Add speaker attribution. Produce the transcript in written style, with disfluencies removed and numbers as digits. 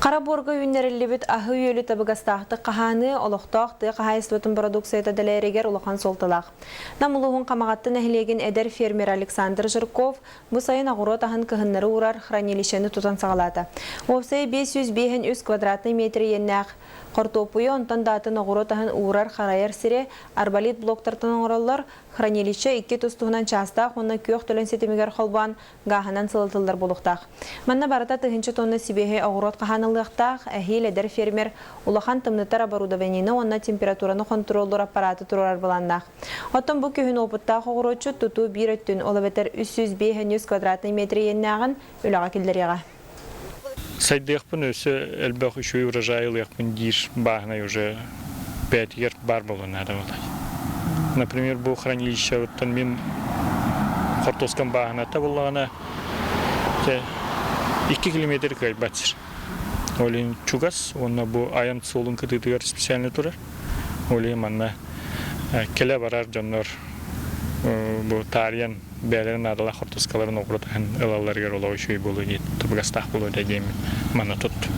Speaker 1: Хара буорга үүннэриллибит аһы-үөлү табыгастаахтык хаһааныы олохтоох тыа хаһаайыстыбатын бородууксуйата дэлэйэригэр улахан суолталаах. Нам улууһун Хамаҕатта нэһилиэгин эдэр фермер Александр Жирков бу сайын оҕуруот аһын кыһыннары уурар хранилищены тутан саҕалаата. Уопсайа 553 квадратнай метр иэннээх хортуоппуйу, онтон да атын оҕуруот аһын уурар-харайар сири арболит блоктартан оҥороллор. Хранилище икки тус-туһунан чаастаах уонна күөх төлөн ситимигэр холбоон гааһынан сылытыллар буолуохтаах. Манна барыта 1000 тонна сибиэһэй оҕуруот хаһааныллыахтаах. Эһиил эдэр фермер улахан тымнытар оборудованиены уонна температураны хонтуруоллуур аппараты туруорар былааннаах. Оттон бу күһүн уопуттаах оҕуруотчут тутуу биир өттүн, ол эбэтэр 305 квадратный метр иэннээҕин үлэҕэ киллэриэҕэ.
Speaker 2: Сайдыахпын, өссө элбэх үчүгэй урожай ылыахпын диир бааһынай уже бэйэтигэр баар буолуон наада буолар. Например, бу хранилищебыттан мин хортуоскам бааһыната буоллаҕына, 2 километр кыайбат сир. Ол иһин чугас уонна бу айан суолун кытыытыгар специально турар. Ол иһин манна кэлэ барар дьоннор бу таарыйан бэйэлэрин наадалаах хортуоскаларын оҕуруот аһын ылалларыгар олох үчүгэй буолуо дии, табыгастаах буолуо дии диэммин манна туттум.